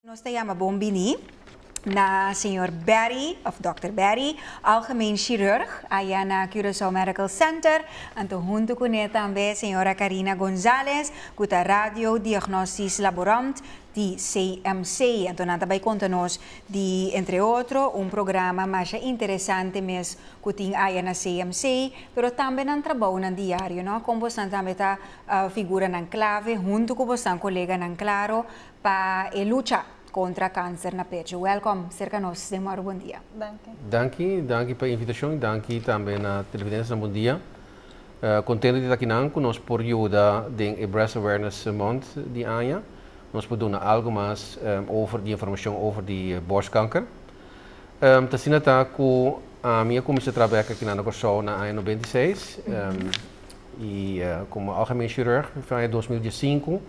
Nos ta yama bon bini na señor Barry, of Dr. Barry, algemeen chirurg, aya na Curaçao Medical Center. Anto hunto kuné tambe señora Karina Gonzalez, ku ta radiodiagnostisch laborant di CMC. Anto nan ta bai konta nos di, entre otro, un programa masha interesante mes ku tin aya na CMC, pero tambe nan trabounan diario, no? Kon bosnan tambe ta figuranan klave hunto ku bosnan koleganan, klaro, pa e lucha kontra kanser na pechu. Welkom, serka nos den Mòru Bon Dia. Danki. Danki, danki pa e invitashon, danki tambe na televidentenan, bon dia. Kontentu di ta akinan ku nos por yuda den e Breast Awareness Month di aña. Nos por duna algu mas over di informashon over di borstkanker. Ta asina ta ku ami a kuminsá traha akinan na Kòrsou na aña 96 i komo algemeen chirurg for aña 2005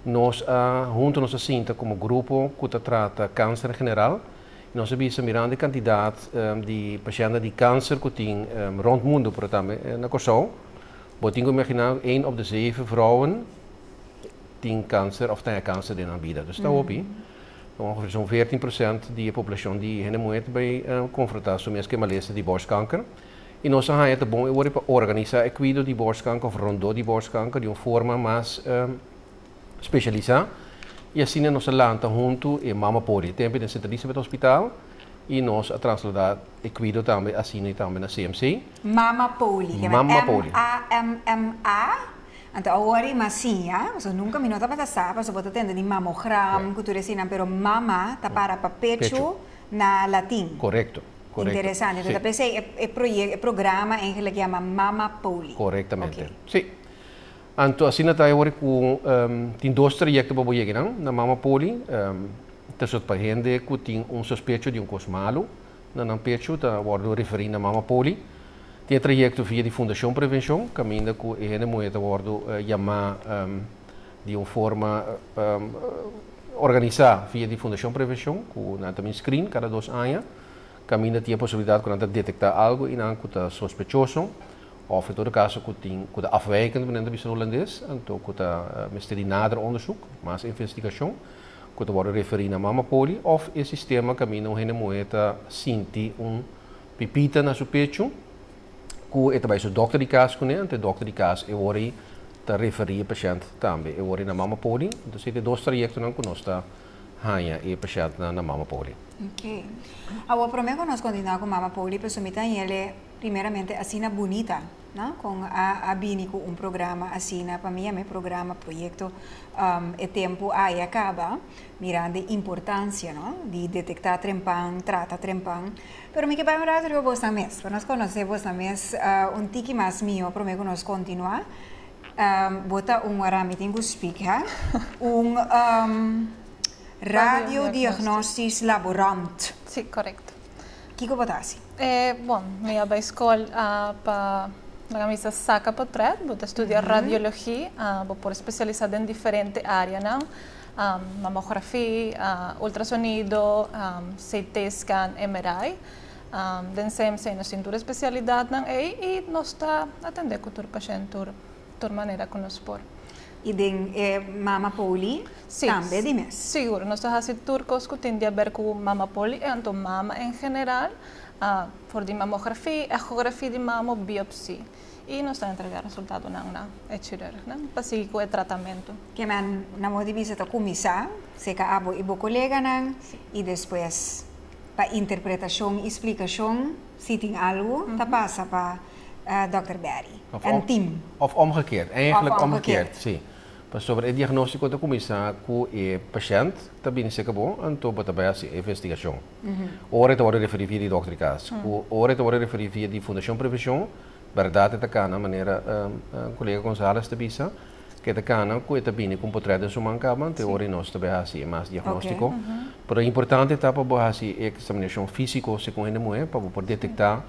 nos a huntu, nos a sinta komo grupo ku ta trata kanser en general. Nos a bisa, mirando e kantidat di pashènt di kanser ku tin rònt mundu, pero tambe na Kòrsou. Bo tin ku imaginá 1 op de 7 vrouwen tin kanser òf tin kanser den nan bida. Dus ta hopi. Ongeveer zo'n 14% di e poblashon di hende muhé ta bai konfrontá su mes ku e malesa di borstkanker. I nos a haña ta bon e ora pa organisá e kuido di borstkanker òf rondó di borstkanker di un forma mas spesialisá. I asina nos a lanta huntu e Mama Poli. Tempu den Sint Elisabeth Hospitaal i nos a trasladá e kuido tambe asina i tambe na CMC. Mama Poli, ke Mama Poli. M-A-M-M-A. Anto awor i mas siña, pasobra nunka mi no tabata sa, pasobra bo ta tende di mamogram ku tur eseinan, pero mama ta para pa pechu na latin. Korekto, korekto. Interesante. Enton ta p'esei e proyekto, e programa eigenlijk yama Mama Poli. Korektamente. Si. Anto asina ta awor ku tin dos trayekto pa bo yega nan na Mama Poli. Ta sot pa hende ku tin un sospecho di un kos malu na nan pechu ta wòrdu referí na Mama Poli. Tin e trayekto via di Fundashon Prevenshon, kaminda ku e hende muhé ta wòrdu yamá di un forma organisá via di Fundashon Prevenshon, ku nan ta bin screen kada 2 aña, kaminda tin e posibilidat ku nan ta detektá algu i nan ku ta sospechoso, òf en todo kaso ku tin ku ta afwijkend, nan ta bisa na hulandes, anto ku ta mester di nader onderzoek, mas investigashon, ku ta wòrdu referí na Mama Poli, òf e sistema kaminda un hende muhé ta sinti un pipita na su pechu, ku e ta bai su dòkter di kas kuné, anto e dòkter di kas e ora ta referí e pashènt tambe e ora na Mama Poli. Entonces e dos trayektonan ku nos ta haña e pashèntnan na Mama Poli. Ok. Awor, promé ku nos kontinuá ku Mama Poli, pasobra mi ta hañ'é primeramente asina bunita, no? Kon a bini ku un programa asina, pa mi e programa, proyekto, e tempu ei a kaba, mirando e importansia, no? Di detektá trempan, trata trempan. Pero mi ke bai un ratu riba bosnan mes, pa nos konosé bosnan mes un tiki mas mihó promé ku nos kontinuá. Bo ta un, wara mi tin ku speak, ha? Un radiodiagnostisch laborant. Si, korekto. Kiko bo ta hasi? Bon, mi a bai skol pa laga mi bisa saka portrèt, bo ta studia radiologia, bo por spesialisá den diferente áreanan, mamografia, ultrasonido, CT scan, MRI. Den CMC nos tin tur espesialidatnan ei i nos ta atendé ku tur pashènt tur manera ku nos por. I den e Mama Poli tambe di mes? Sigur, nos ta hasi tur kos ku tin di aber ku Mama Poli i anto mama en general, for di mamografia, echografia di mama, biopsia. I nos ta entregá resultadonan na e chirurgnan pa sigui ku e tratamentu. Ke men na modo di bisa ta kuminsá serka abo i bo koleganan i despues pa interpretashon i splikashon si tin algu ta pasa pa Dr. Barry en team. Of omgekeerd, eigenlijk omgekeerd, si. Pasobra e diagnóstiko ta kuminsá ku e pashènt ta bini serka bo, anto bo ta bai hasi e investigashon. Ora e ta wòrdu referí via di dòkter di kas. Ku ora e ta wòrdu referí via di Fundashon Prevenshon, bèrdat e ta kana manera kolega Gonzales ta bisa, ku e ta kana ku e ta bini ku un portrèt den su man kaba, anto e ora nos ta bai hasi e mas diagnóstiko. Pero importante ta pa bo hasi e eksaminashon físiko segun hende muhé pa bo por detektá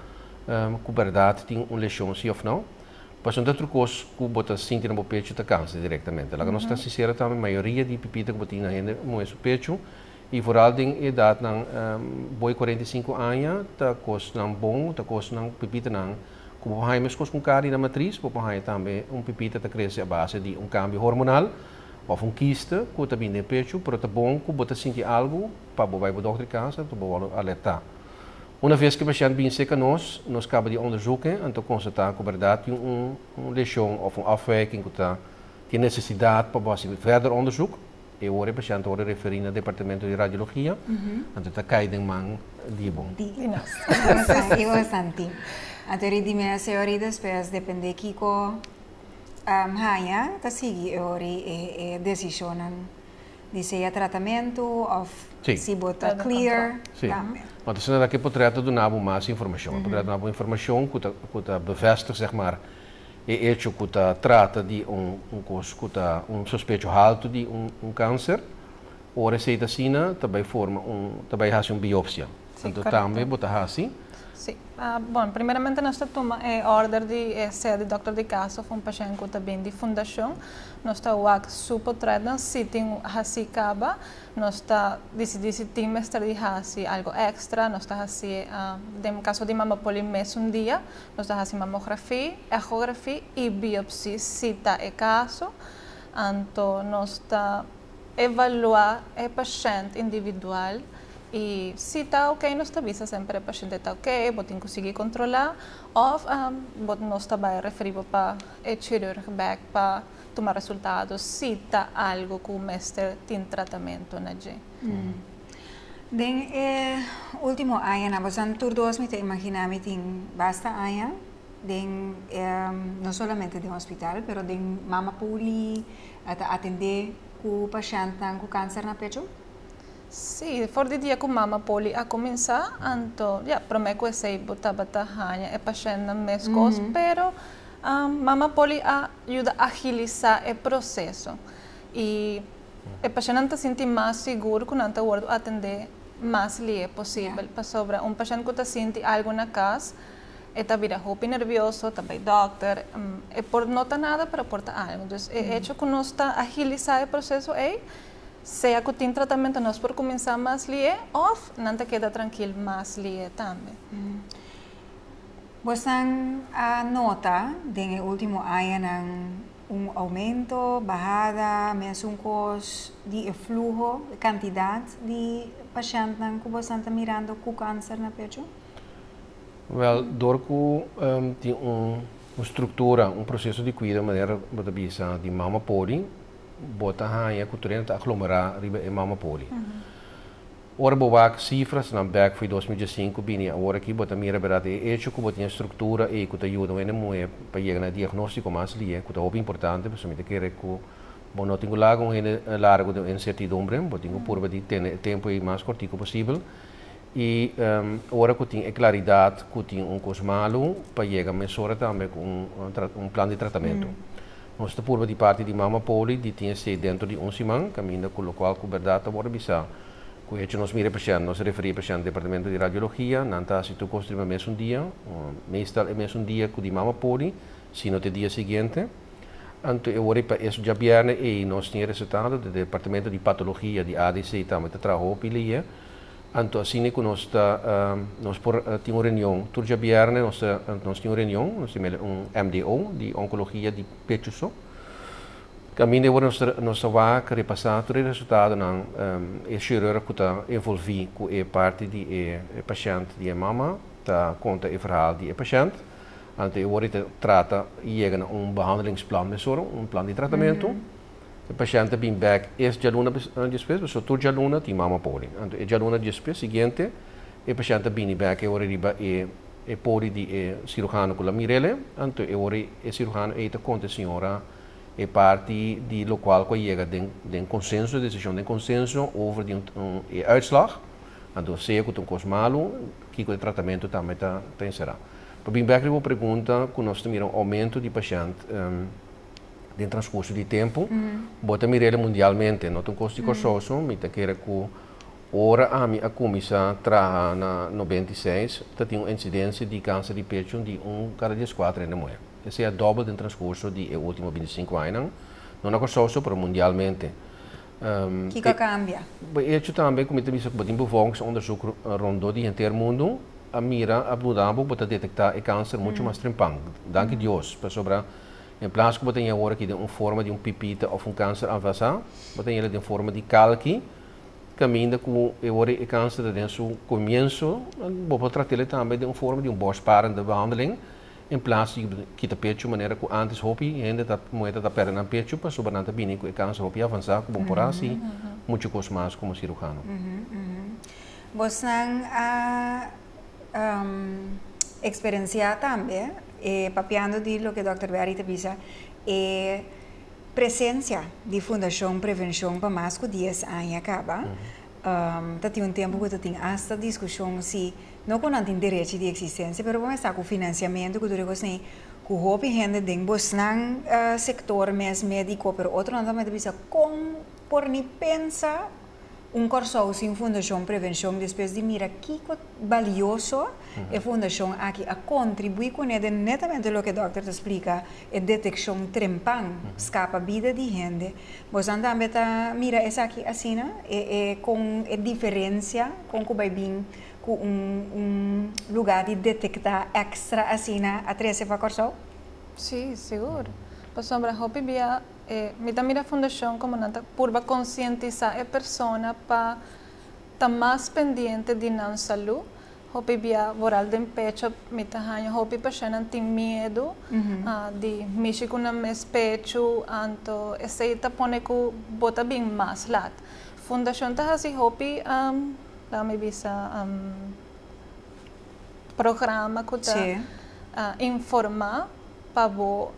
ku bèrdat tin un leshon si òf nò. Pasobra no ta tur kos ku bo ta sinti na bo pechu ta kanser direktamente. Laga nos ta sinsero tambe, mayoria di pipita ku bo tin na hende muhé su pechu i vooral den edatnan boi 45 aña ta kosnan bon, ta kosnan pipitanan ku bo por haña meskos ku un kari na matris, bo por haña tambe un pipita ta krese a base di un kambio hormonal. Òf un kiste ku ta bin den pechu, pero ta bon ku bo ta sinti algu pa bo bai bo dòkter kas, anto bo wòrdu alertá. Una vez ku e pashènt bin serka nos, nos kaba di onderzoek e, anto konstatá ku bèrdat tin un leshon òf un afwijking ku ta tin nesesidat pa bo hasi verder onderzoek. E ora e pashènt ta wòrdu referí na departamento di radiologia, anto ta kai den man di bo. Di nos. I bo santi. Anto ri di mes e ora i despues depende kiko haña ta sigui e ora e desishonnan di sea tratamentu òf si bo ta clear tambe. Sí. Anto asina ta ku e potrèt ta duna bo mas informashon. E potrèt ta duna bo informashon ku ta bevestig, zeg maar, e hecho ku ta trata di un kos ku ta un sospecho haltu di un kanser. Ora esei ta asina, ta bai forma un, ta bai hasi un biopsia. Anto tambe bo ta hasi. Sí. Bon, primeramente nos ta tuma e order di sea di dòkter di kas òf un pashènt ku ta bin di fundashon. Nos ta wak su portretnan si tin hasi kaba. Nos ta disidí si tin mester di hasi algu èkstra. Nos ta hasi, den kaso di mama poli mesun dia, nos ta hasi mamografia, echografia i biopsia si ta e kaso. Anto nos ta evaluá e pashènt individual i si ta ok, nos ta bisa semper e pashènt ta ok, bo tin ku sigui kontrolá òf bo nos ta bai referí bo pa e chirurg bèk pa tuma resultado si ta algu ku mester tin tratamentu na dje. Den e último añanan, boso tur dos mi ta imaginá mi tin basta aña den no solamente den hospital, pero den mama poli ta atendé ku pashèntnan ku kanser na pechu? Sí, for di dia ku mama poli a kuminsá, anto ya, promé ku esei bo tabata haña e pashèntnan meskos, pero mama poli a yuda agilisá e proseso. I e pashèntnan ta sinti mas sigur ku nan ta wòrdu atendé mas lihé posibel. Pasobra un pashènt ku ta sinti algu na kas, e ta bira hopi nervioso, ta bai dòkter, e por no ta nada, pero por ta algu. Dus e hecho ku nos ta agilisá e proseso ei, sea ku tin tratamentu nos por kuminsá mas lihé òf nan ta keda trankil mas lihé tambe. Boso a nota den e último añanan un oumento, bahada, mesun kos di e fluho, kantidat di pashèntnan ku boso ta mirando ku kanser na pechu? Wel, dor ku tin un struktura, un proseso di kuido manera bo ta bisa di mama poli, bo ta haña ku tur hende ta aglomerá riba e mama poli. Ora bo wak sifranan bèk for 2005 bini awor aki, bo ta mira bèrdat e hecho ku bo tin struktura i ku ta yuda un hende muhé pa yega na diagnóstiko mas lihé, ku ta hopi importante, pasobra mi ta kere ku bo no tin ku laga un hende largu den insertidumbre, bo tin ku purba di tene e tempu ei mas kòrtiku posibel. I ora ku tin e klaridat ku tin un kos malu, pa yega mesora tambe ku un plan di tratamentu. Nos ta purba di parti di mama poli di tin esei dentro di un siman, kaminda ku lokual ku bèrdat ta wòrdu bisá ku hecho nos mira e pashènt, nos referí e pashènt departamento di radiologia, nan ta hasi tur kos riba mesun dia, meestal e mesun dia ku di mama poli, sino te dia siguiente. Anto e ora pa e djabièrnè ei nos tin e resultado di departamento di patologia di ADC tambe ta traha hopi lihé. Anto asina ku nos ta nos por tin un reunion tur djabièrnè, nos tin un reunion, nos tin un MDO di onkologia di pechu so. Kaminda e ora nos ta wak repasá tur e resultadonan, e chirurg ku ta envolví ku e parti di e pashènt di e mama ta konta e verhaal di e pashènt. Anto e ora ta trata yega na un behandelingsplan mesora, un plan di tratamentu. E pashènt ta bin bèk es djaluna despues, pasobra tur djaluna tin mama poli. Anto e djaluna despues siguiente e pashènt ta bini bèk e ora riba e poli di e siruhano ku la mir'el. Anto e ora e siruhano ei ta konta e señora e parti di lokual ku a yega den konsenso, desishon den konsenso over di un e uitslag. Anto sea ku ta un kos malu, kiko e tratamentu tambe ta enserá. Pa bin bèk riba bo pregunta ku nos ta mira un oumento di pashènt den transkurso di tempu, bo ta mir'el mundialmente, no ta un kos di Kòrsou so. Mi ta kere ku ora ami a kuminsá traha na 96, ta tin un insidensia di kanser di pechu di un kada 14 hende muhé. Esei a dòbel den transkurso di e último 25 añanan, no na Kòrsou so, pero mundialmente. Kiko a kambia? E hecho tambe ku mi ta bisa ku bo tin bevolkingsonderzoek rondó di henter mundu, a mira, a muda bo, bo ta detektá e kanser muchu mas trempan. Danki Dios, pasobra In plaats ku bo tin awor aki den un forma di un pipita òf un kanser avansá, bo tin el den forma di kalki, kaminda ku e ora e kanser ta den su komienso, bo por trat'el tambe den un forma di un borstsparende behandeling, in plaats di kita pechu manera ku antes hopi hende ta muhé ta pèrdè nan pechu pasobra nan ta bini ku e kanser hopi avansá ku bo por hasi muchu kos mas komo sirujano. Bosnan a eksperensiá tambe, e papiando di loke dòkter Berry ta bisa, e presensia di Fundashon Prevenshon pa mas ku 10 aña kaba. Ta tin un tempu ku ta tin asta diskushon si no ku nan tin derechi di eksistensia, pero bo mester sa ku finansiamentu ku tur e kosnan ei, ku hopi hende den bosnan sektor mes médiko, pero otronan tambe ta bisa kon por ni pensa un Kòrsou sin Fundashon Prevenshon despues di mira kiko balioso e fundashon aki a kontribuí kuné den netamente loke dòkter ta splika, e detekshon trempan, skapa bida di hende. Bosan tambe ta mira esaki asina? E e kon e diferensia kon ku bai bin ku un un lugá di detektá èkstra asina a trese pa Kòrsou? Sí, sigur. Pasobra hopi bia E mi ta mira fundashon komo nan ta purba konsientisá e persona pa ta mas pendiente di nan salú. Hopi bia voral den pecho mi ta haña hopi pashèntnan tin miedu di mishi ku nan mes pechu, anto esei ta pone ku bo ta bin mas lat. Fundashon ta hasi hopi, laga mi bisa, programa ku ta informá pa bo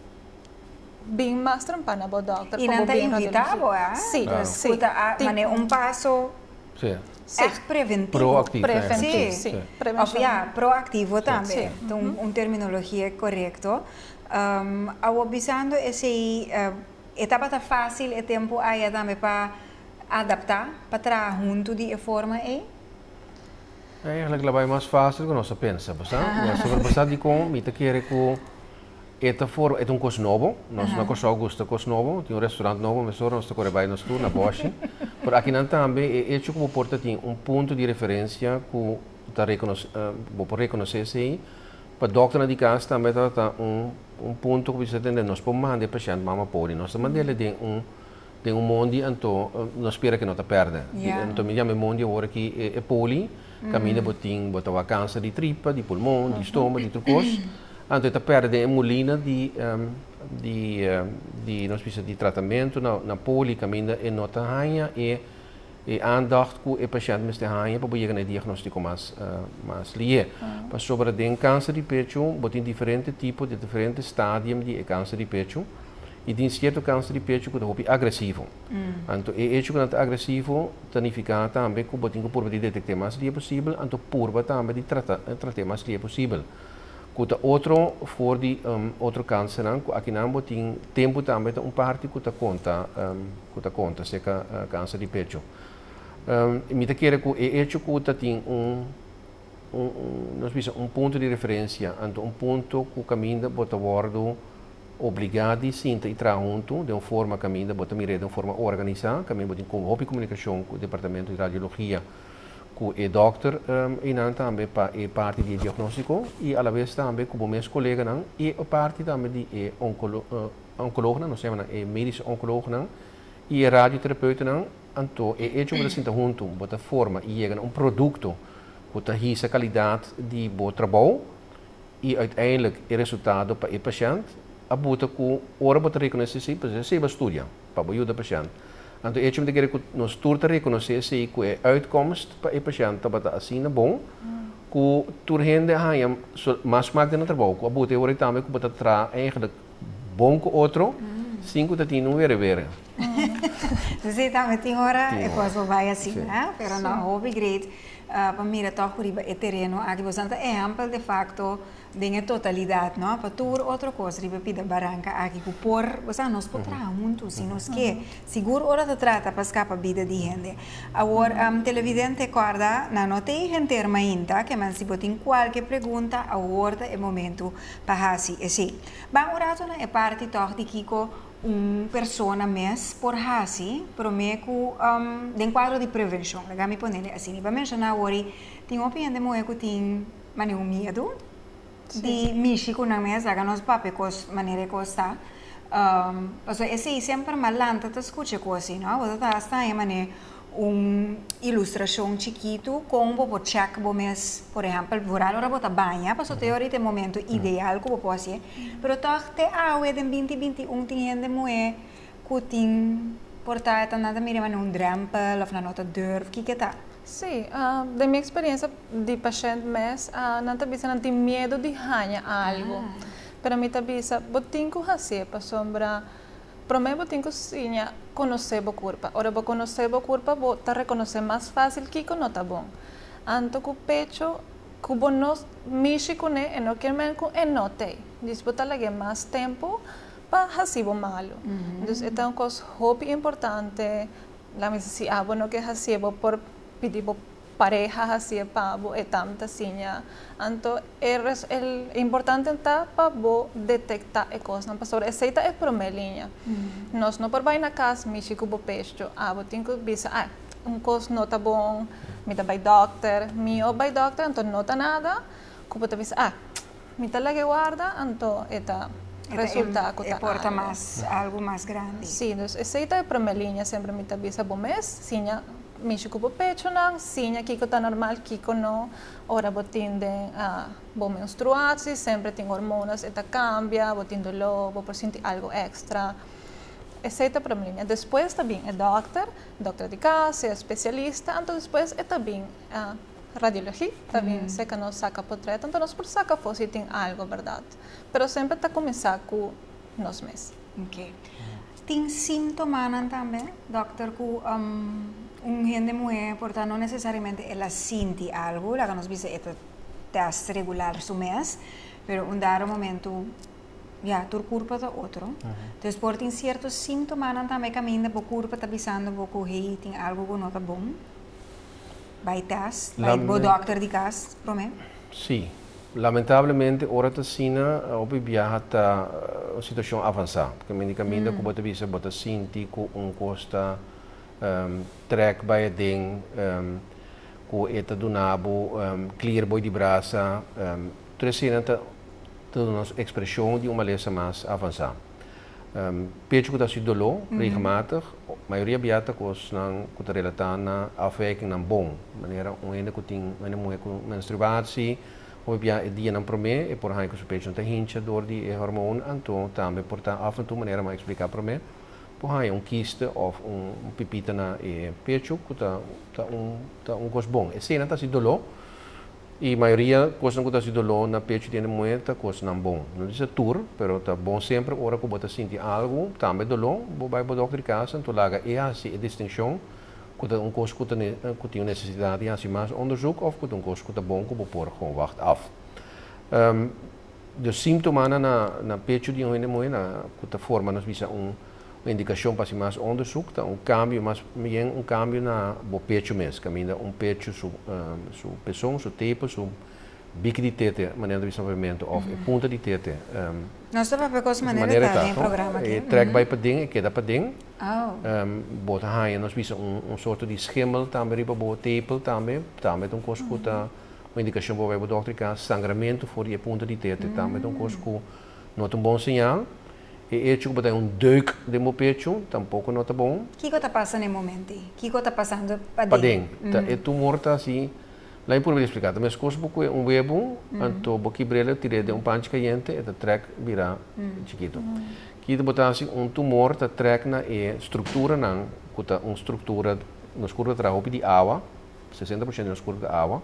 bin mas trempa na bo dokter. I nan ta invita bo, eh? Sí, sí. Ku ta mane un paso ègt preventivo. Proactivo. Preventivo, sí. Òf ya, proactivo tambe. Ta un terminologia korekto. Awor bisando esei, e tabata fásil e tempu aya tambe pa adaptá, pa traha huntu di e forma ei? Eigenlijk la bai mas fásil ku nos a pensa, bo sa? Bo sa dikon mi ta kere ku E ta for, e ta un kos nobo. Nos na Kòrsou gusta kos nobo. Tin un restaurant nobo mesora nos ta kore bai nos tur na Bòshi. Pero akinan tambe e echo ku bo por ta tin un punto di referensia ku ta rekonosé, bo por rekonosé esei. Pa dòkternan di kas tambe tabata un un punto ku bisa tende nos por manda e pashènt mama pori. Nos ta mand'el den un den un mondi anto nos spera ke no ta pèrdè. Anto mi yama e mondi awor aki e poli. Kaminda bo tin bo ta wak kanser di tripa, di pulmon, di stoma, di tur kos. Anto e ta pèrdè den e mulina di di di nos bisa di tratamentu na na poli kaminda e no ta haña e e aandacht ku e pashènt mester haña pa bo yega na e diagnóstiko mas mas lié. Pasobra den kanser di pechu bo tin diferente tipo di diferente stadium di e kanser di pechu i tin sierto kanser di pechu ku ta hopi agresivo. Anto e hecho ku nan ta agresivo ta nifiká tambe ku bo tin ku purba di detekt'é mas lie posibel, anto purba tambe di trata trat'é mas lie posibel. Ku ta otro for di otro kansernan ku akinan bo tin tempu tambe ta un parti ku ta konta ku ta konta serka kanser di pecho. Mi ta kere ku e hecho ku ta tin un un nos bisa un punto di referensia, anto un punto ku kaminda bo ta wòrdu Obligá di sinta i traha huntu den un forma kaminda bo ta mir'é den un forma organisá, kaminda bo tin hopi komunikashon ku departamento di radiologia, ku e dòkter einan tambe pa e parti di e diagnóstiko i alabes tambe ku bo mes koleganan i e parti tambe di e onkoloognan, nos yama nan e medische onkoloognan i e radioterapeutennan. Anto e echo ku bo ta sinta huntu, bo ta forma i yega na un produkto ku ta hisa kalidat di bo trabou. I uiteindelijk e resultado pa e pashènt a buta ku ora bo ta rekonosé esei, pasobra esei bo a studia pa bo yuda pashènt. Anto e hecho mi ta kere ku nos tur ta rekonosé esei ku e uitkomst pa e pashènt tabata asina bon ku tur hende a haña mas smak den nan trabou ku a buta e ora ei tambe ku bo ta traha eigenlijk bon ku otro sin ku ta tin un were were. Si tambe tin ora e kos bo bai asina, pero no hopi great. Pa mira tòg ku riba e tereno aki boso ta ehèmpel de fakto den e totalidat, no? Pa tur otro kos riba e pida baranka aki ku por, bo sa, nos por traha huntu si nos ke. Sigur ora ta trata pa skapa bida di hende. Awor, televidente kòrda, nan no ta e henter mainta, ke men si bo tin kualke pregunta awor ta e momentu pa hasi esei. Ban un ratu na e parti tòg di kiko Un persona mes por hasi promé ku den kuadro di prevenshon, laga mi ponele asina. I pa menshoná awor i tin hopi hende muhé ku tin manera un miedu di mishi ku nan mes, laga nos papia kos manera e kos ta. Paso esey semper m'a lanta ta scucha cu asina, no? Bo ta hasta haña mane un ilustracion chikitu con bo por check bo mes, por ehempel, vooral ora bo ta baña, paso te ahorita e momento ideal cu bo por hacié. Pero toch te awe den 2021 tin hende muhe cu tin por ta e ta nan ta mira mane un drempel of nan no ta durf, kiko ta? Sí, den mi experiencia di pashent mes, nan ta bisa nan tin miedo di haña algo. Pero mi ta bisa, bo tin cu hacié pasobra prome bo tin cu siña conoce bo curpa. Ora bo conoce bo curpa, bo ta reconoce mas facil kico no ta bon. Anto cu pecho, cu bo no mishi cune, e no kier men cu e no t'ey. Dus bo ta lag'é mas tempo pa haci bo malo. Dus e ta un cos hopi importante. La mi si abo no ke hacié, bo por pidi bo pareha hacié pa bo, e tambe ta siña. Anto e importante ta pa bo detecta e cosnan, pasobra esey ta e prome liña. Nos no por bay na cas mishi cu bo pecho. Abo tin cu bisa, "Ah, un cos no ta bon, mi ta bay dokter." Mihor bay dokter, anto no ta nada, cu bo ta bisa, "Ah, mi ta lag'é warda," anto e ta resulta cu E ta por ta algo. Mas, algo mas grandi. Sí, dus esey ta e prome liña. Semper mi ta bisa bo mes, siña mishi cu bo pechonan, siña kico ta normal, kico no. Ora bo tin den bo menstruatie, semper tin hormonas, e ta cambia, bo tin dolor, bo por sinti algo extra. Esey ta prome liña. Despues ta bin e dokter, dokter di cas, e especialista, anto despues e ta bin radiologie, ta bin seca nos saca portret, anto nos por saca afo si tin algo, berdad. Pero semper ta cuminsa cu nos mes. Ok. Tin sintomanan tambe, dokter, cu un hende muhe por ta no necesariamente el a sinti algo, laga nos bisa e ta test regular su mes, pero un dado momento, ja, tur curpa ta otro. Dus por tin cierto sintomanan tambe caminda bo curpa ta bisando bo cu, "Hey, tin algo cu no ta bon. Bay test, bay bo dokter di cas, prome." Sí. Lamentablemente, ora ta asina, hopi biaha ta un situacion avansa. Pasobra caminda cu bo ta bisa, bo ta sinti cu un cos ta trek bay aden, cu e ta duna bo klier bou di brasa. Tur esaki ta un expresion di un malesa mas avansa. Pecho cu ta hasi dolor, regelmatig, mayoria bia ta cosnan cu ta relata na afwijkingnan bon. Manera un hende cu tin, un hende muhe cu menstruatie, of bia e dianan prome, e por haña cu su pecho ta hincha door di e hormoon, anto tambe por ta af en toe, manera m'a explica prome, por haña un kiste of un pipita na e pecho, cu ta un cos bon. Esey ta hasi dolor, y mayoria cosnan cu ta hasi dolor na pecho di hende muhe ta cosnan bon. No ta tur, pero ta bon semper ora cu bo ta sinti algo, tambe dolor, bo bay pa dokter di cas, anto laga e hasi e distincion, cu ta un cos cu tin necesidad di hasi mas onderzoek of cu ta un cos cu ta bon cu bo por gewoon wacht af. De sintomanan na pecho di un hende muhe na cu ta forma nos bisa un indicacion pa mas onderzoek, ta un cambio, mas bien un cambio na bo pecho mes, caminda un pecho su peson, su tepel, su biki di tete, manera di bisa movimento, of e punta di tete. Nos ta papia cos manera ta den programa aki. E trek bay paden e keda paden. Oh. Bo ta haña nos bisa un sorto di schimmel tambe riba bo tepel tambe, tambe un cos cu ta un indicacion pa bo dokter cu sangramento for di e punta di tete, tambe un cos cu no ta un bon señal. E hecho cu bo tin un deuk den bo pecho, tampoco no ta bon. Kico ta pasando na e momento? Kico ta pasando paden? Paden. Ta, e tumor ta asina, laga mi por explica. Ta mescos cu un webo, anto bo kibr'e, tir'e den un panchi cayente, e ta trek bira chikito. Aki bo ta asina, un tumor ta trek na e structura nan, cu ta un structura, nos curpa ta traha di awa, 60% di nos curpa ta awa,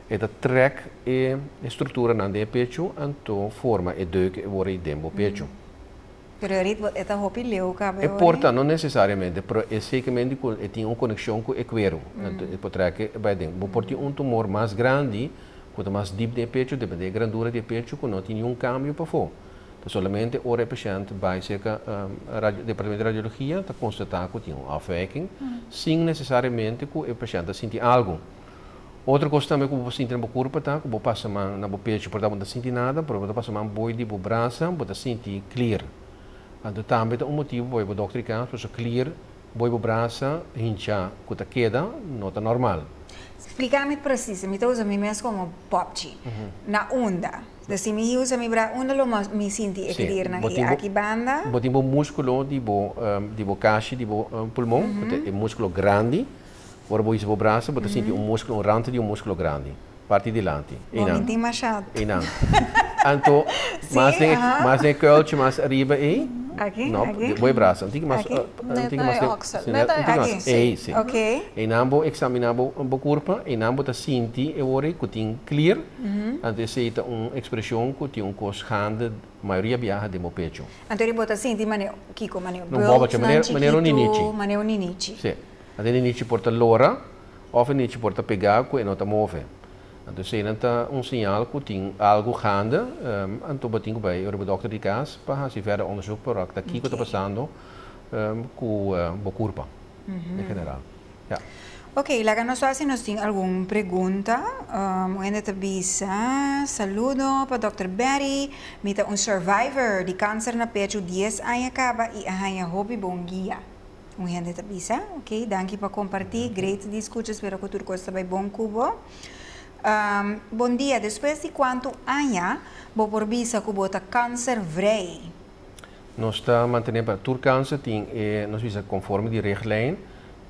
e ta trek e structura nan den pecho, anto forma e deuk e word den bo pecho. Pero ahorita e ta hopi leu caba. E por ta, no necesariamente, pero e zekermente cu e tin un conexion cu e cuero. Anto, e por trek bay den. Bo por tin un tumor mas grandi, cu ta mas diep den pecho, depende di grandura di pecho, cu no tin ningun cambio pafo. Anto, solamente ora e pashent bay cerca departamento di radiologia, ta constata cu tin un afwijking, sin necesariamente cu e pashent ta sinti algo. Otro cos tambe cu bo sinti na bo curpa ta, cu bo pasa man na bo pecho, por ta bo no ta sinti nada, pero bo ta pasa man bou di bo brasa, bo ta sinti klier. Anto tambe ta un motibo pa bo dokter di cas, pasobra klier bou di bo brasa hincha cu ta keda, no ta normal. Splika mi precies, mi ta usa mi mes komo popchi. Na unda? Dus si mi usa mi bra, unda lo mi sinti e kliernan ei? Aki banda? Bo tin bo múskulo di bo di bo kashi di bo pulmon, ku ta e múskulo grandi. Ora bo hisa bo brasa bo ta sinti un múskulo, un rant di un múskulo grandi, parti dilanti. Bo mi tin masha. Einan. Anto mas den mas den e kuiltje mas ariba ei. Aki? No, bo e brasa. Un tiki mas, un tiki mas den, un tiki mas, ei si. Einan bo examina bo bo kurpa, einan bo ta sinti e ora ei ku tin klier, anto esei ta un ekspreshon ku tin un kos gaande mayoria biaha den bo pecho. Anto ri bo ta sinti mane kiko? Mane bultnan chikitu, mane un ninichi. Si. Anto e ninichi por ta lora òf e ninichi por ta pegá ku e no ta move. Anto eseinan ta un señal ku tin algu gaande, anto bo tin ku bai riba dòkter di kas pa hasi verder onderzoek pa wak ta kiko ta pasando ku bo kurpa en general. Ya. Ok, laga nos wak si nos tin algun pregunta. Un hende ta bisa, Saludo pa dòkter Berry, mi ta un survivor di kanser na pechu dies aña kaba i a haña hopi bon guia. Un hende ta bisa, ok, danki pa kompartí, great di skucha, spero ku tur kos ta bai bon ku bo. Bon dia, despues di kuantu aña bo por bisa ku bo ta kanservrij? Nos ta mantené pa tur kanser tin e, nos bisa konforme di richtlijn,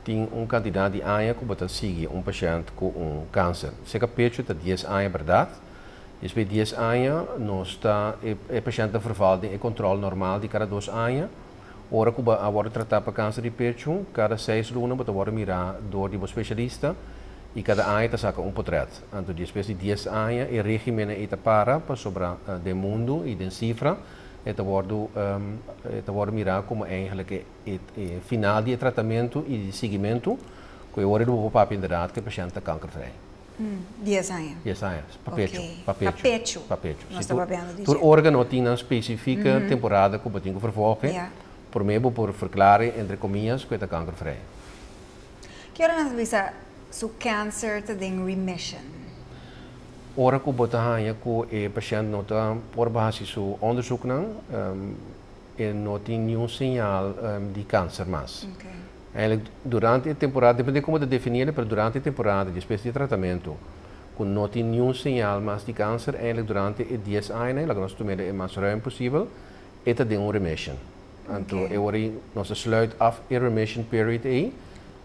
tin un kantidat di aña ku bo ta sigui un pashènt ku un kanser. Seka pechu ta dies aña bèrdat, despues di dies aña nos ta e pashènt ta verval den e kòntròl normal di kada dos aña. Ora ku bo a wòrdu tratá pa kanser di pechu, kada seis luna bo ta wòrdu mirá dor di bo spesialista i kada aña ta saka un potrèt. Anto despues di dies aña e régimennan ei ta para pasobra den mundu i den sifra e ta wòrdu e ta wòrdu mirá komo eigentlik e e final di e tratamentu i di siguimentu ku e ora di bo por papia inderdat ku e pashènt ta kankervrij. Dies aña. Dies aña. Pa pecho. Pa pecho. Pa pecho. Pa pecho. Nos ta papiando di Tur organo tin nan specifieke temporada ku bo tin ku vervolge. Prome bo por verklare entre comillas ku e ta kankervrij. Ki ora nan ta bisa su cancer ta den remission? Ora ku bo ta haña ku e pashènt no ta por hasi su onderzoeknan, e no tin niun señal di kanser mas. Eigenlijk durante e temporada, depende como ta definié, pero durante e temporada despues di e tratamentu ku no tin niun señal mas di kanser, eigenlijk durante e dies añanan, laga nos tum'é e mas ruim posibel, e ta den un remission. Anto e ora ei nos ta sluit af e remission period ei,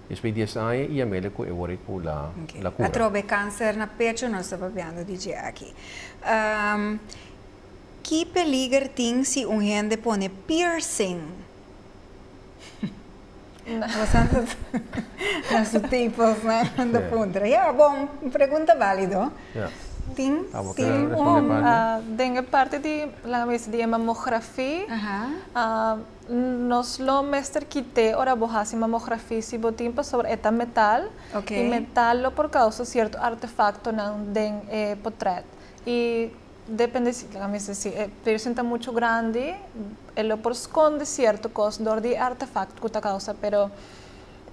despues di dies aña i yam'é ku e ora ei ku la la kura. Atrobe kanser na pecho nos ta papiando di dje aki. Ki peliger tin si un hende pone piercing? Bastante na su tepels nan ta puntra. Ya, bon, un pregunta válido. Tin, tin un. Den e parti di, laga mi bisa, di e mamografia, nos lo mester kit'é ora bo hasi mamografia si bo tin pasobra e ta metal i metal lo por causa cierto artefactonan den e potret. I Depende si, laga mi si e piercing ta muchu grandi, e lo por skonde sierto kos dor di e artefakto ku ta kousa, pero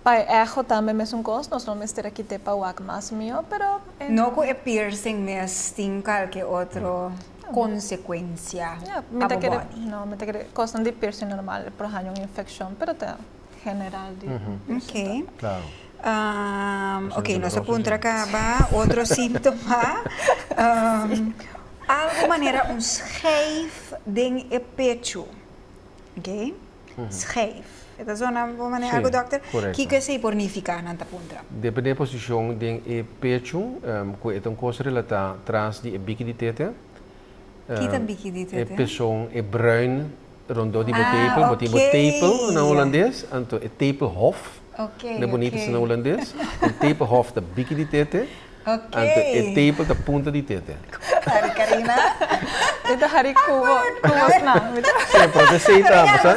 pa e echo tambe mesun kos, nos no mester a kit'é pa wak mas mihó, pero e. No ku e piercing mes tin kalke otro konsekuensia pa bo body. No, mi ta kere kosnan di piercing normal e por haña un infekshon, pero ta general di piercing ta. Klaro. Ok, nos a puntra caba otro síntoma. Algo manera un schijf den e pechu. Ok, schijf. E ta zona bo manera algo, dokter? Kiko esei por nifica, nan ta puntra? Depende e posicion den e pechu, cu e ta un cos relata tras di e biki di tete. Ki ta biki di tete? E peson, e bruin Rondó di bo tepel, bo tin bo tepel na hulandes, anto e tepelhof, na bonito esei na hulandes, e tepelhof ta biki di tete, anto e tepel ta punta di tete. Hari Karina. Mi ta hari ku bo, ku bosnan. Sí, pero ta esei ta, bo sa?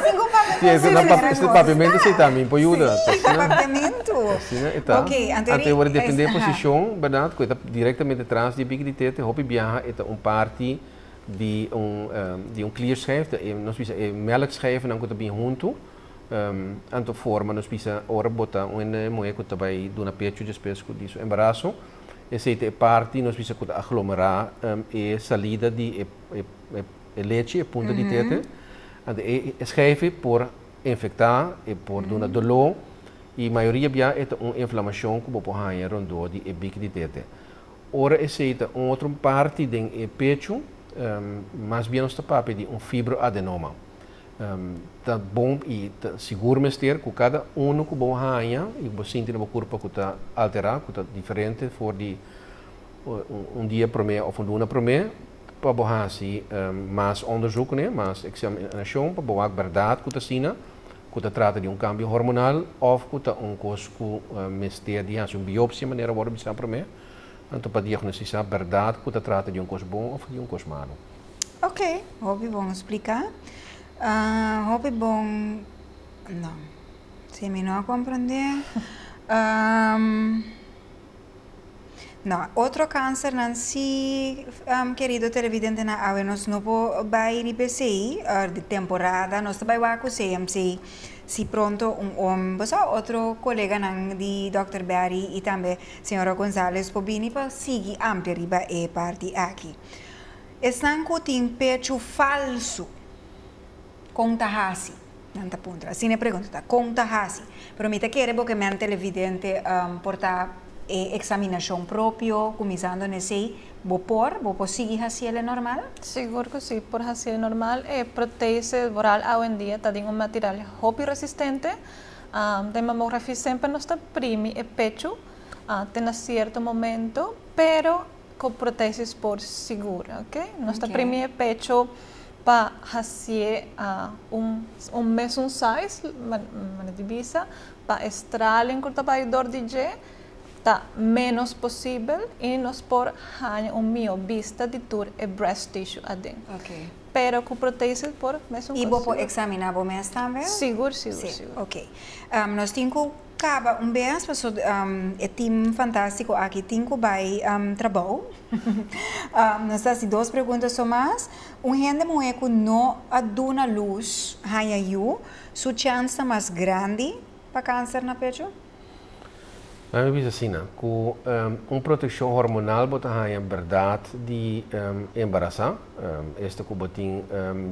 Sí, esei na papiamentu esei ta, mi por yuda. Sí, ta papiamentu. Asina e ta. Anto e wòrdu dependé e posishon, bèrdat, ku e ta direktamente tras di e biki di tete, hopi biaha e ta un parti di un di un klierschijf, e nos bisa e melkschijfnan ku ta bin huntu, anto forma nos bisa ora bo ta un hende muhé ku ta bai duna pechu despues ku di su embaraso, esei ta e parti nos bisa ku ta aglomerá e salida di e e lechi, e punta di tete, anto e schijf por infektá, e por duna doló. I mayoria bia e ta un inflamashon ku bo por haña rondó di e biki di tete. Ora esei ta un otro parti den e pechu, mas bien nos ta papia di un fibroadenoma. Ta bon i ta sigur mester ku kada unu ku bo haña i ku bo sinti na bo kurpa ku ta alterá, ku ta diferente for di un dia promé òf un luna promé, pa bo hasi mas onderzoek kuné, mas eksaminashon pa bo wak bèrdat ku ta asina, ku ta trata di un kambio hormonal òf ku ta un kos ku mester di hasi un biopsia manera wòrdu bisá promé, anto pa diagnostisá bèrdat ku ta trata di un kos bon òf di un kos malu. Ok, hopi bon spliká. Hopi bon, no, si mi no a komprendé. No, otro kansernan si, kerido televidentenan, awe nos no por bai riba esei di temporada, nos ta bai wak ku CMC si pronto un om, bo sa otro koleganan di dòkter Berry i tambe señora Gonzales por bini pa sigui amplia riba e parti aki. Esnan ku tin pechu falsu, kon ta hasi? Nan ta puntra. Asina e pregunta ta, kon ta hasi? Pero mi ta kere bo ke men televidente por ta e eksaminashon propio, kuminsando n'esei, bo por? Bo por sigui hasiel e normal? Sigur ku si, por hasiel normal. E protese vooral awendia ta den un material hopi resistente. Den mamografia semper nos ta primi e pechu te na sierto momento, pero ku protesis por sigur, ok. Nos ta primi e pecho pa hasié un un mesun size, manera di bisa, pa e straling ku ta bai dor di dje ta ménos posibel i nos por haña un mihó bista di tur e breast tissue aden. Pero ku protesis por mesun I bo por eksaminá bo mes tambe? Sigur, sigur, sigur. Ok. Nos tin ku Caba un bes paso e team fantastico aki tin cu bay trabou. Nos ta haci dos pregunta so mas. Un hende muhe cu no a duna luz haya yu, su chance ta mas grandi pa cancer na pecho? Nan a bisa asina, cu un proteccion hormonal bo ta haya berdad di embarasa, esta cu bo tin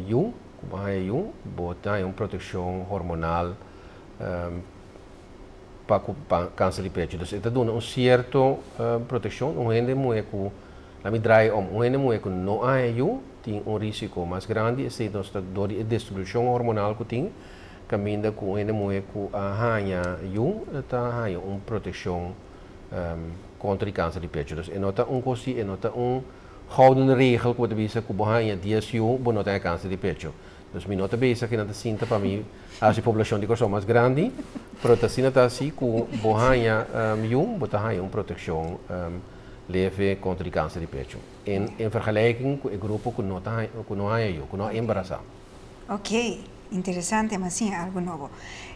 yu, cu bo haya yu, bo ta haya un proteccion hormonal pa ku kanser di pechu. Dus e ta duna un sierto protekshon. Un hende muhé ku, laat mi draai om, un hende muhé ku no a haña yu tin un risiko mas grandi, esei nos ta dor di e distribushon hormonal ku tin, kaminda ku un hende muhé ku a haña yu ta haña un protekshon kontra di kanser di pechu. Dus e no ta un kos di, e no ta un gouden regel ku bo ta bisa ku bo haña dies yu bo no ta haña kanser di pechu. Dus mi no ta bisa ku nan ta sinta pa mi hasi poblashon di Kòrsou mas grandi, pero ta asina ta hasi ku bo haña yu, bo ta haña un protekshon leve kontra di kanser di pechu, en en vergelijking ku e grupo ku no ta haña, ku no haña yu, ku no a embarasá. Oké, interesante, mi a siña algu nobo.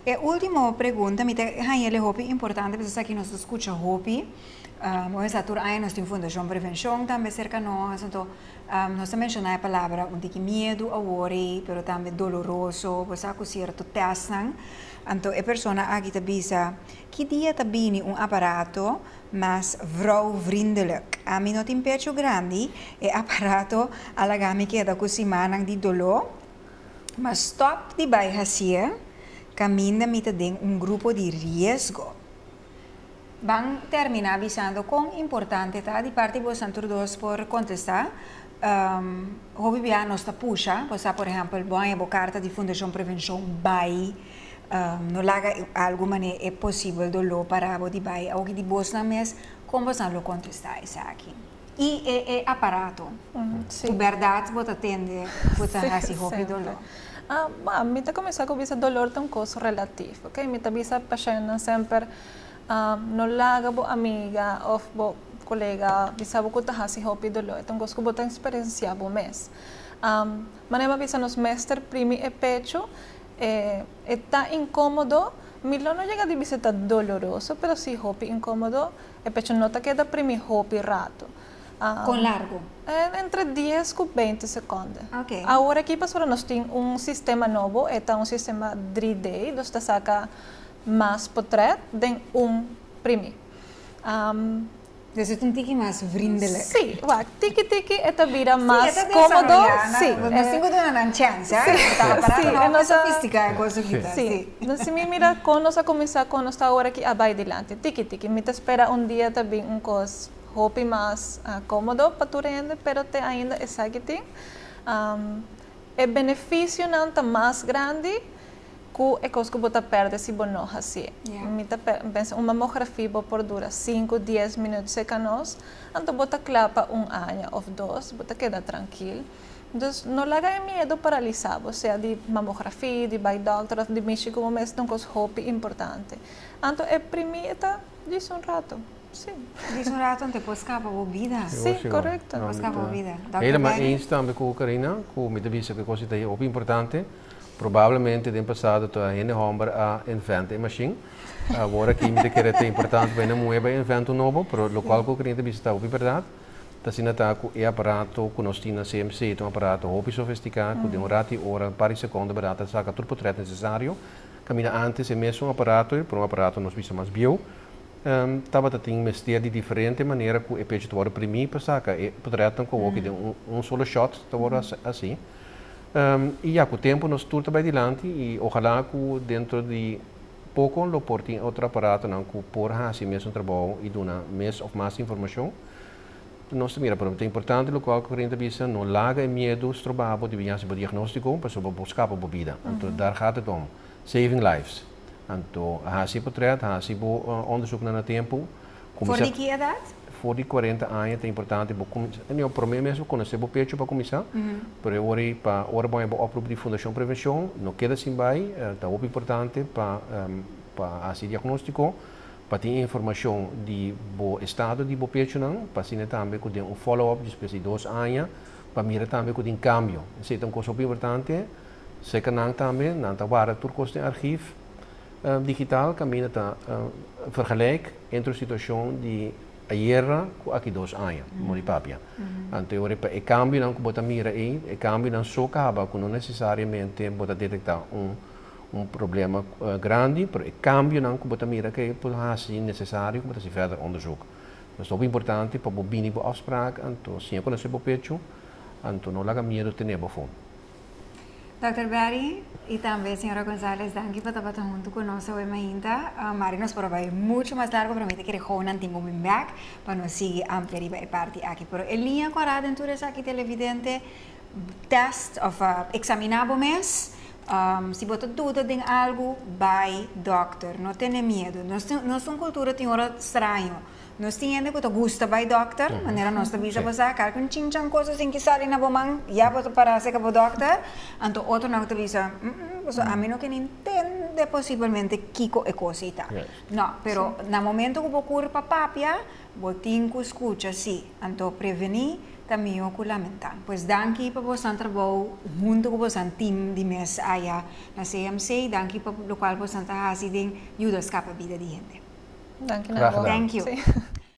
E último pregunta, mi ta haña el e hopi importante, pasobra esaki nos ta skucha hopi, bo sa tur aña nos tin Fundashon Prevenshon tambe serka nos, anto Nos ta menshoná e palabra un tiki miedu awor ei, pero tambe doloroso, bo sa ku sierto tèstnan. Anto e persona aki ta bisa, Ki dia ta bini un aparato mas vrouwvriendelijk? Ami no tin pechu grandi, e aparato a laga mi keda ku simannan di doló. Ma stòp di bai hasié, kaminda mi ta den un grupo di riesgo. Ban terminá bisando kon importante ta di parti bosan tur dos por kontestá. Hopi bia nos ta pusha, bo sa por ehèmpel bo haña bo karta di Fundashon Prevenshon bai, no laga algu manera e posibel doló para bo di bai. Awoki di bosnan mes kon bosan lo kontestá esaki? I e e aparato ku bèrdat bo ta tende ku ta hasi hopi doló? Mi ta kuminsá ku bisa dolor ta un kos relativo, ok? Mi ta bisa pashèntnan semper, no laga bo amiga òf bo kolega bisa bo ku ta hasi hopi doló. E ta un kos ku bo ta eksperensiá bo mes. Manera mi a bisa nos mester primi e pechu, e ta inkómodo, mi lo no yega di bisa ta doloroso, pero si hopi inkómodo. E pecho no ta keda primi hopi rato. Kon largu? Entre dies ku beinti sekonde. Ok. Awor aki pasobra nos tin un sistema nobo, e ta un sistema 3D, dus ta saka mas potret den un primi. Dus e ta un tiki mas vriendelijk. Si, wak, tiki tiki e ta bira mas komodo. Si, nos tin ku duna nan chèns, hè? Ta aparato nan hopi sofistika e kos aki ta. Si, nos si mi mira kon nos a kuminsá kon nos ta awor aki a bai dilanti, tiki tiki. Mi ta spera un dia ta bin un kos hopi mas komodo pa tur hende, pero te ainda esaki tin. E benefisionan ta mas grandi ku e kos ku bo ta pèrdè si bo no hasié. Mi ta pensa un mamografia bo por dura sinku, dies minüt seka nos, anto bo ta kla pa un aña òf dos, bo ta keda trankil. Dus no laga e miedu paralisá bo, sea di mamografia, di bai dòkter òf di mishi ku bo mes, ta un kos hopi importante. Anto e primí e ta djis un rato, si. Djis un rato anto e por skapa bo bida. Si, korekto. E por skapa bo bida. Dòkter Helemaal eens tambe ku Karina, ku mi ta bisa ku e kos ei ta hopi importante. Probablemente den pasado ta hende homber a inventa e machine. Awor aki mi ta kere ta importante pa hende muhe bai inventa un nobo, pero locual cu Karina ta bisa ta hopi berdad. Ta asina ta cu e aparato cu nos tin na CMC ta un aparato hopi sofistica cu den un rato di ora, un par di secondo berdad ta saca tur potret necesario. Caminda antes e mesun aparato, pero un aparato nos bisa mas bieu, tabata tin mester di diferente manera cu e pecho ta wordo primi pa saca e potretnan cu awoki den un solo shot ta wordo haci. I ya, ku tempu nos tur ta bai dilanti i ojalá ku dentro di poko lo por tin otro aparatonan ku por hasi mesun trabou i duna mes òf mas informashon. Nos ta mira, pero ta importante lokual ku Karina ta bisa, no laga e miedu stroba bo di bin hasi bo diagnóstiko pasobra bo por skapa bo bida. Anto daar gaat het om, saving lives. Anto hasi e potret, hasi bo onderzoeknan na tempu. For di ki edat? For di cuarenta aña ta importante bo cuminsa, no, prome mes bo conoce bo pecho pa cuminsa, pero e ora ei pa ora bo haña bo oproep di Fundacion Prevencion, no keda sin bai, ta hopi importante pa pa haci diagnostico, pa tin e informacion di bo estado di bo pechonan, pa asina tambe cu den un follow up despues di dos aña, pa mira tambe cu tin cambio. Esey ta un cos hopi importante, seca nan tambe, nan ta warda tur cos den archief. Digital kaminda ta vergelijk entre situashon di ayera ku aki dos aña, mo di papia. Anto e ora pa e kambionan ku bo ta mira ei, e kambionan so kaba ku no nesesariamente bo ta detektá un un problema grandi, pero e kambionan ku bo ta mira ke por hasi nesesario ku bo ta hasi verder onderzoek. Pues ta hopi importante pa bo bini bo afspraak anto siña konosé bo pechu, anto no laga miedu tene bo afó. Dòkter Berry y tambe señora Gonzalez danki pa tabata hunto cu nos awe mainta. Mari nos por a bay mucho mas largo pero mi ta kere gounan tin bo bin bek pa nos sigui amplia riba e parti aki. Pero e liña cora den tur esaki televidente, test of examina bo mes, si bo ta duda den algo bay dokter, no tene miedo. Nos nos un cultura tin ora straño. Nos tin hende ku ta gusta bai dòkter, manera nos ta bisa bo sa, kalke un chinchan kos asin ki sali na bo man, ya bo ta para seka bo dòkter. Anto otronan ku ta bisa, mm, pasobra ami no ken intende posibelmente kiko e kos ei ta. No, pero na momento ku bo kurpa papia, bo tin ku skucha si. Anto prevení ta mihó ku lamentá. Pues danki pa bosan trabou huntu ku bosan team di mes aya na CMC. Danki pa lokual bosan ta hasi den yuda skapa bida di hende. Danki na bo. Thank you. Sí.